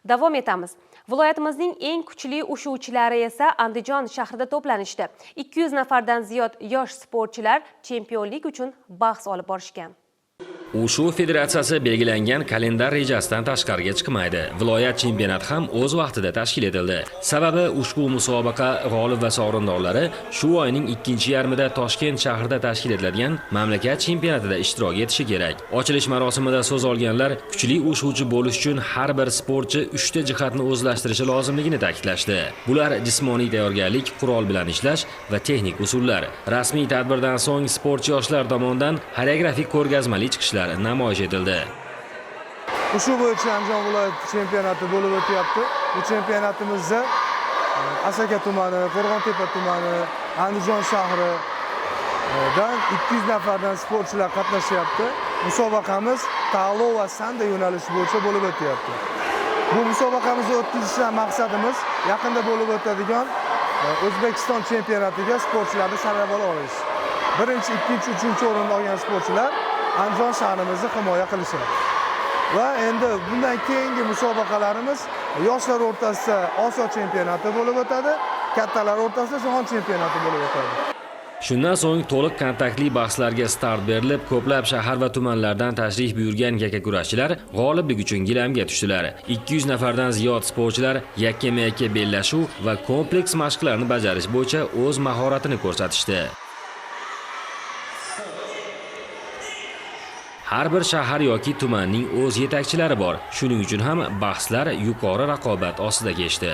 Davom etamiz. Viloyatimizning eng kuchli ushuvchilari esa Andijon shahrida to'planishdi. 200 nafardan ziyod yosh sportchilar chempionlik uchun bahs olib borishgan. Ushu federatsiyasi belgilangan kalendar rejasidan tashqariga chiqmaydi. Viloyat chempionati ham o'z vaqtida tashkil etildi. Sababi ushbu musobaqa g'olib va sovrindorlari shu oyning ikkinchi yarmida Toshkent shahrida tashkil etiladigan mamlakat chempionatida ishtirok etishi kerak. Ochilish marosimida so'z olganlar kuchli ushuvchi bo'lish uchun har bir sportchi 3 ta jihatni o'zlashtirishi lozimligini ta'kidlashdi. Bular jismoniy tayyorgarlik, qurol bilan ishlash va texnik usullar. Rasmiy tadbirdan so'ng sportchi yoshlar tomonidan xoreografik ko'rgazmali chiqishlar namoyish etildi. Ushu bo'yicha Andijon viloyati chempionati bo'lib o'tyapti. Bu chempionatimizda Asaka tumani, Qo'rg'ontepa tumani, Andijon shahridan 200 nafardan sportchilar qatnashyapti. Musobaqamiz Taolo va Sanda yo'nalishi bo'yicha bo'lib o'tyapti. Bu musobaqamizni o'tkazishdan maqsadimiz yaqinda bo'lib o'tadigan O'zbekiston chempionatiga sportchilarni saralab olish. Birinchi, ikkinchi, uchinchi o'rinni olgan sportchilar Andijon shahrimizni himoya qilishadi. Va endi bundan keyingi musobaqalarimiz yoshlar o'rtasida Osiyo chempionati bo'lib o'tadi, kattalar o'rtasida jahon chempionati bo'lib o'tadi. Shundan so'ng to'liq kontaktli bahslarga start berilib, ko'plab shahar va tumanlardan tashrif buyurgan yakkakurashchilar g'oliblik uchun gilamga tushdilar. 200 nafardan ziyod sportchilar yakkama-yakka bellashuv va kompleks mashqlarni bajarish bo'yicha o'z mahoratini ko'rsatishdi. Har bir shahar yoki tumanning o'z yetakchilari bor. Shuning uchun ham bahslar yuqori raqobat ostida kechdi.